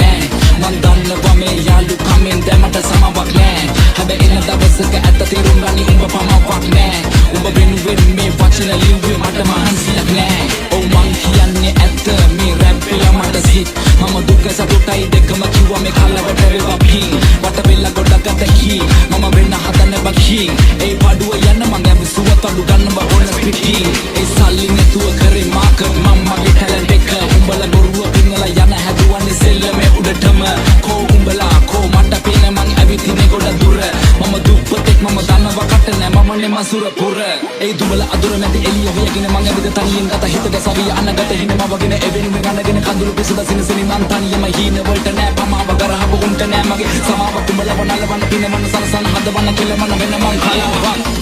නෑ. මං දන්නවා මේ යාළු කමෙන් දැන් මට සමාවක් නෑ. හැබැයි එන දවසක ඇත්ත තේරුම් ගනි, උඹ පමාවක් නෑ. උඹ වෙනුවෙන් මේ වචන ලිව්වේ මට මහන්සියක් නෑ. ඔව්, මං කියන්නේ ඇත්ත, මේ රැප් වෙලා මට සිත්. මම දුක සතුටයි දෙකම කිව්වා, මේ කලවට වේවා පිං. වට වෙලා ගොඩක් අත කී මම වෙන්න හදන බකින්. ඒ පාඩුව යන්න මං ඇවිසුව තඩු ගන්නව ඕන ස්පිටින්. ඒ සල්ලි නැතුව කරේ මාකට් මං මගේ ටැලන්ට් එක. උඹලා බොරුව පින්නලා යන හැදුවන්නේ සෙල්ලමේ උඩටම. කෝ උඹලා කෝ? මට පේන මං ඇවිත් ගොඩ දුර. මම දුප්පතෙක්, මම දන්නව කට නෑ, මම නේ මසුර පුර. ඒ දුබල අදුර මැද එළිය හොයගෙන මං ඇවිත් තනියෙන් ගත හිතට සවිය අනගත හින මවගෙන ඒ වෙනුවෙන් අනගෙන කඳුළු පිසුද සිනසිනි. මං තනියම හීන වලට නෑ පමාව, ගරහව උන්ට නෑ මගේ සමාව. උඹලව නලවන්න, පිනවන්න, සනසන, හදවන්න, කෙලවන්න වෙන මං කලාවක්.